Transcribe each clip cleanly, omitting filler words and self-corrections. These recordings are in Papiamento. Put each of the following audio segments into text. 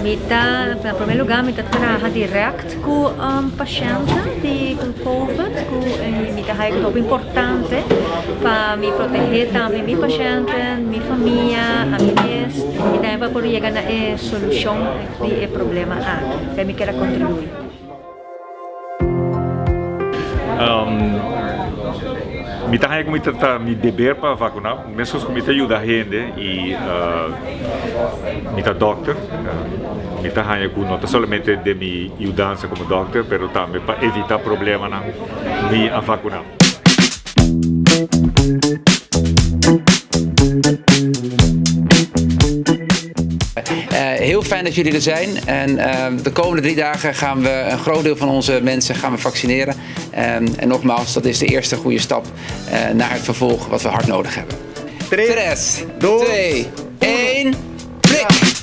Mi ta, na promé lugá mi ta traha dirèkt ku pashèntnan di ku covid ku mi ta haya ku ta hopi importante pa mi protehé tambe mi pashèntnan, mi famia, ami mes i tambe pa por yega na e solushon di e problema aki. Esei mi kier a kontribuí. Mi ta haña ku mi ta mi deber pa vakuná, meskos ku mi ta yuda hende i mi ta dòkter, mi ta haña ku no ta solamente den mi yudansa komo dòkter, pero tambe pa evitá problemanan mi a vakuná. Heel fijn dat jullie er zijn. En de komende 3 dagen gaan we een groot deel van onze mensen gaan we vaccineren. En nogmaals, dat is de eerste goede stap naar het vervolg wat we hard nodig hebben. 3, 2, 1, prik!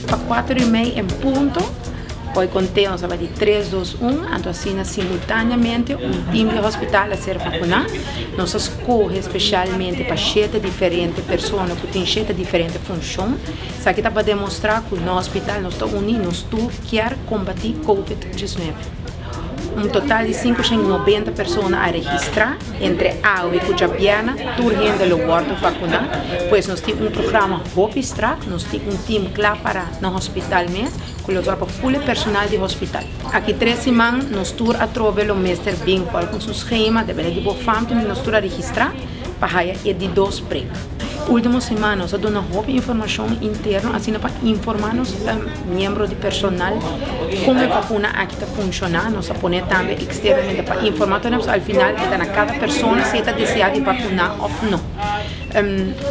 Pa kuater i mei en punto, Poi conteo nos tabata di tres, dos, un, anto asina simultaneamente un team di hospital a ser vacuna. Nos a scoge specialmente pa shete diferente persona cu tin shete diferente funcion. Esaki ta pa demostra cu nos hospital nos ta uni, nos tur kier combati covid 19. Un total di 590 persona a registra entre awe cu djabièrnè tur hende lo wordo vacuna. Pues nos tin un programa hopi strak, nos tin un team cla para na hospital mes. Ku lo dor pa ful e personal di hospital. Aki tres siman nos tur atrobe lo mester bin volgens su schema, depende di bo famtu di nos tur a registrá pa haya e di dos prik. Ultimo siman nos a duna hopi informashon interno asina pa informá nos miembro di personal kon e vakuna aki ta funshoná. Nos a pone tambe eksternamente pa informá tur hende, al final e ta na kada persona si e ta deseá di vakuná òf no.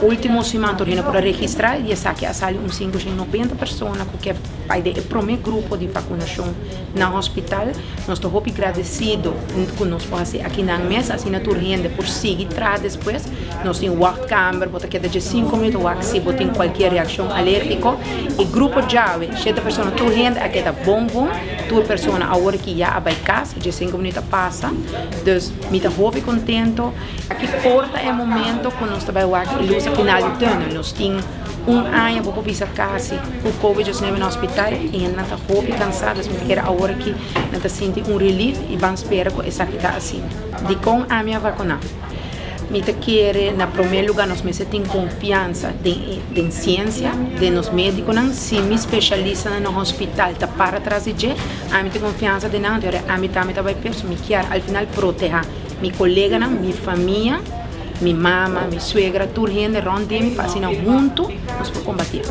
Ultimo siman tur hende por a registrá i esaki a sali un 590 persona ku ke bai den e promé grupo di vakunashon na hospital. Nos ta hopi gradesido ku nos por hasi akinan mes, asina tur hende por sigui traha despues. Nos tin wachtkamer, bo ta keda dje sinku minuto wak si bo tin kualkier reakshon alérgiko. E grupo djawe, shete persona, tur hende a keda bon bon. Tur persona awor ki ya a bai kas, dje sinku minuto a pasa. Dus mi ta hopi kontento. Aki por ta e momento ku nos ta bai wak e lus a final di tunnel. Nos tin un aña, bo por bisa kasi, ku covid 19 na hospital i hendenan ta hopi kansá. Dus mi ta kere awor aki nan ta sinti un relief i ban spera ku esaki ta asina. Dikon ami a vakuná? Mi ta kere na promé lugá nos mester tin konfiansa den den siensia, den nos médikonan. Si mi spesialistanan na hospital ta para tras di dje, ami tin konfiansa den nan, anto ami tambe ta bai p'e. Mi kier al final protehá Mi koleganan, mi famia, mi mama, mi suegra, tur hende rònt di mi pa asina huntu nos por kombatí.